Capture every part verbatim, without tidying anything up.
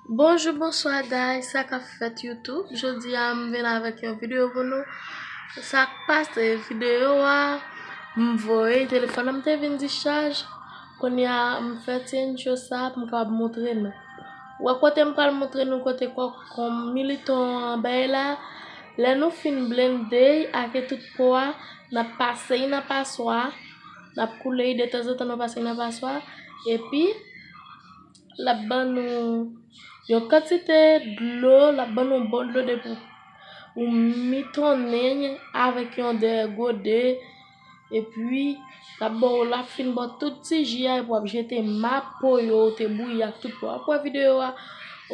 Bonjou, bonswa, guys. Sa k ap fèt YouTube? Jodi a, m vin avèk yon videyo pou nou. Sa k pase videyo a, m voye telefòn nan, m te vin dichaj. Kounye a, m fè ti encho sa pou m kapab montre nou. Wè kote m pral montre nou kote kòkòm militon an bay la. Lè nou fin blende ak tout po a, n ap pase nan paswa. N ap koule detanzantan, n ap pase nan paswa. Epi, l ap ban nou yon kantite dlo, l ap ban nou yon bon dlo depi ou mitonnen avèk yon dèyè gode, epi l ap ba w, l ap fin ba w tout ti ji a, epi w ap jete ma po yo ou te bouyi ak tout po. W ap wè videyo a.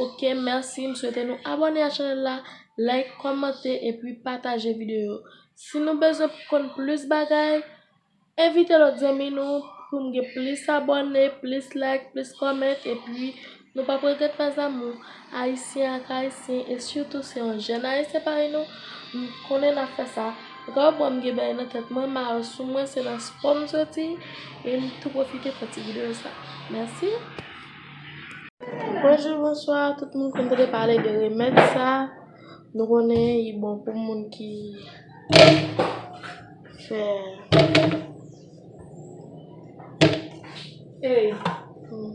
Oke, mèsi, m swete nou abòne a chanèl la, like, kòmante, epi pataje videyo. Si nou bezwen konn plis bagay, envite lòt zanmi nou pou n gen plis abòne, plis like, plis comment, epi nou p ap regrèt, mes amours. Ayisyen ak Ayisyen, e sitou se yon jèn Ayisyen parèy nou, m konnen n ap fè sa. Ou kapab wè m gen bagay nan tèt mwen, mayo sou mwen, se nan spò m soti, e m tou pwofite fè ti videyo sa. Mèsi. Bonjou, bonswa, tout moun konn tande pale de remèd sa. Nou konnen li bon pou moun ki fè. Ey. Hmm.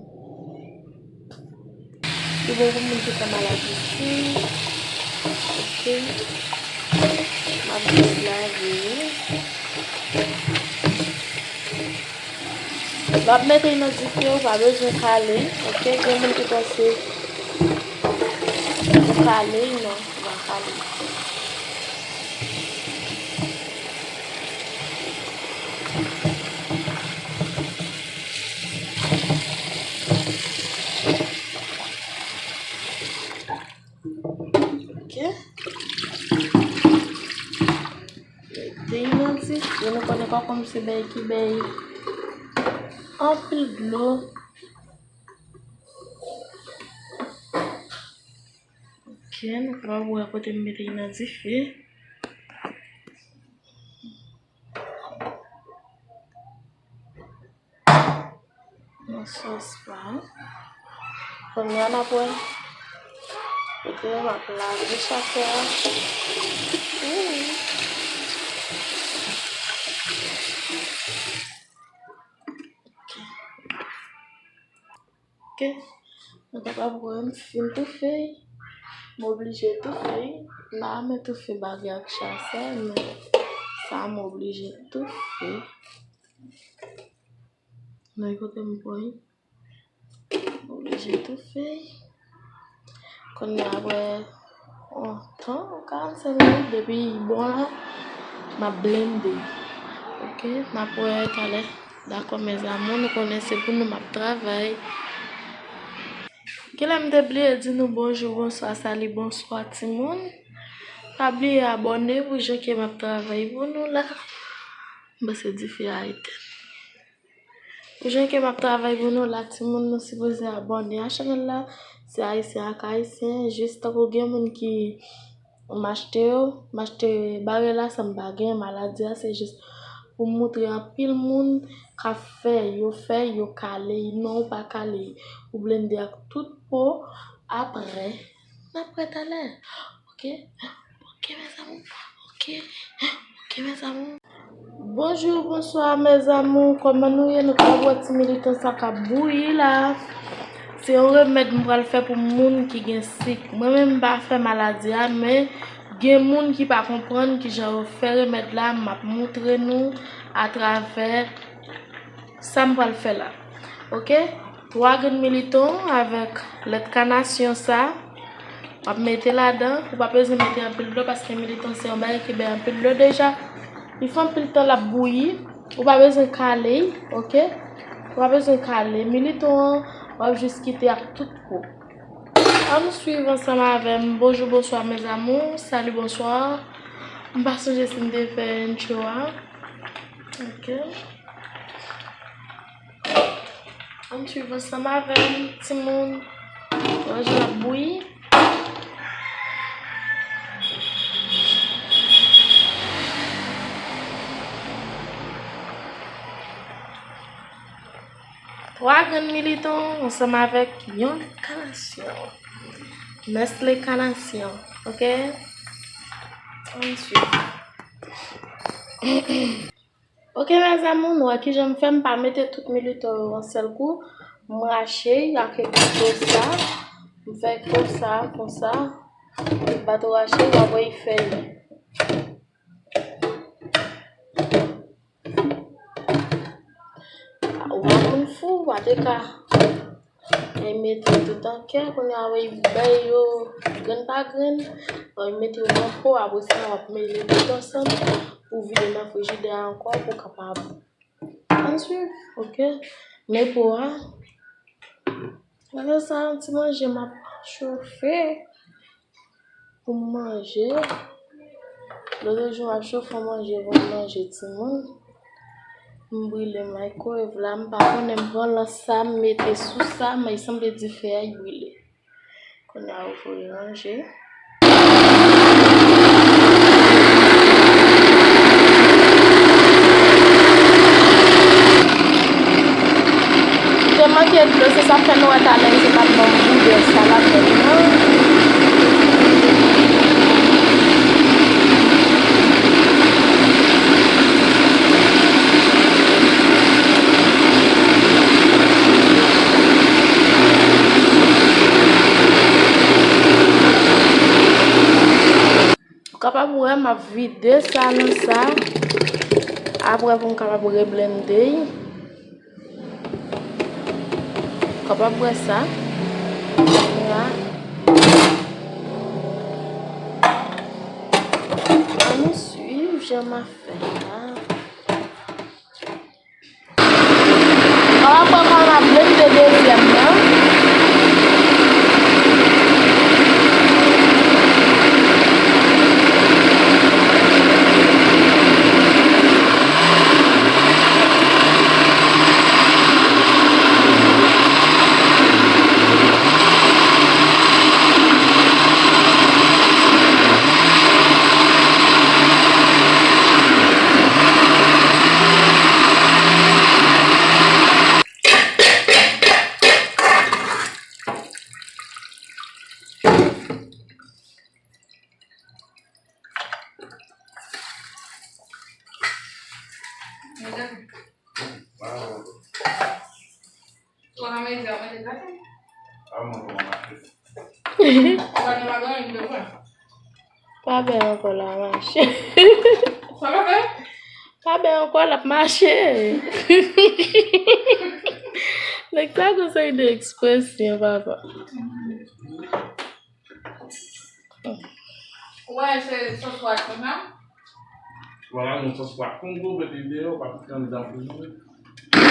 Li bon pou moun ki fè maladi sik. Oke. M ap jis lave. Lè w ap mete l nan dife, ou pa bezwen kale, oke? Gen moun ki panse ou kale, non, ou pa kale. Oke. Mete l nan dife, nou konnen kòkòm se bagay ki bay anpil dlo. Oke, nou kapab wè kote m mete l nan dife. Nan sòs pa. Kounye a n ap wè kote m ap lave chasè a. Wi. Oke. Oke. Nou kapab wè m fin toufe. M oblije toufe. M pa renmen toufe bagay ak chasè, men sa m oblije toufe. Nan kote m pran. Oblije toufe. Kounye a apre yon tan, karannsenk minit, depi li bon la, m ap blende. Oke, n ap wè talè. Dakò, mes amours, nou konnen se pou nou m ap travay. Genlè m te bliye di nou bonjou, bonswa, sali, bonswa, timoun. Pa bliye abòne pou jan ke m ap travay pou nou la. M panse dife a etèn. Pou jan ke m ap travay pou nou la, timoun, nou sipoze abòne a chanèl la. Se Ayisyen ak Ayisyen, jis tankou gen moun ki m achte yo, m achte bare la san m pa gen maladi a, se jis pou m montre anpil moun k ap fè, yo fè, yo kale, non, ou pa kale, ou blende ak tout po, apre, n ap wè talè. Oke? Oke, mes amours. Oke. Oke, mes amours. Bonjou, bonswa, mes amours. Kòman nou ye? Nou ka wè ti militon sa k ap bouyi la. Se yon remèd m pral fè pou moun ki gen sik. Mwen menm m pa fè maladi a, men gen moun ki pa konprann kijan yo fè remèd la, m ap montre nou atravè sa m pral fè la. Oke? Twa grenn militon avèk lèt kanasyon sa. W ap mete ladan. Ou pa bezwen mete anpil dlo paske militon se yon bagay ki bay anpil dlo deja. Li fè anpil tan l ap bouyi. Ou pa bezwen kale, oke? Ou pa bezwen kale. Militon an, w ap jis kite ak tout po. Ann swiv ansanm avè m. Bonjou, bonswa, mes amours. Sali, bonswa. M pa sonje si m te fè intro a. Oke. Ann swiv ansanm avè m, timoun. Wè jan l ap bouyi. Twa grenn militon ansanm avèk yon Kanasyon. Nestlé kanasyon. Ok? Ann swiv. Ok, mes amours, nou wè kijan m fè, m pa mete tout milito yo yon sèl kou. M rache y ak ekouto sa. M fè konsa, konsa. Bato rache y, w ap wè y fèye. Ou pa moun fou, ou pa te ka. E mete tout an kè, kounye a w ap bay yo grenn pa grenn. Lè w mete yo nan po, apre sa, w ap mele tout ansanm pou vide nan frijidè a ankò, pou kapab. Ann swiv, ok? Men po a. Apre sa, yon ti manje m ap chofe. Pou m manje. Lòt jou, m ap chofe manje pou m manje timoun. M brile microwave la, m pa konnen, m pran lans sa, m mete sou sa, men sanble dife a brile. Kounye a, ou voye ranje. Te manke dlo, se sa fè nou wè talè misye pa t ban m boudè sa ladann nan. Ou kapab wè m ap vide sa nan sa. Apre pou m kapab reblende. Ou kapab wè sa. La. Ann swiv jan m ap fè la. An ap pran kòman blende dezyèm nan. Pa bèl ankò la, mache. Pa bèl ankò, l ap mache. Nèg sa gon seri de ekspresyon, papa. Ou wè se sòs pwa konsa? Vwala, nou sòs pwa Kongo, mete deyò, pa tout andan frizye.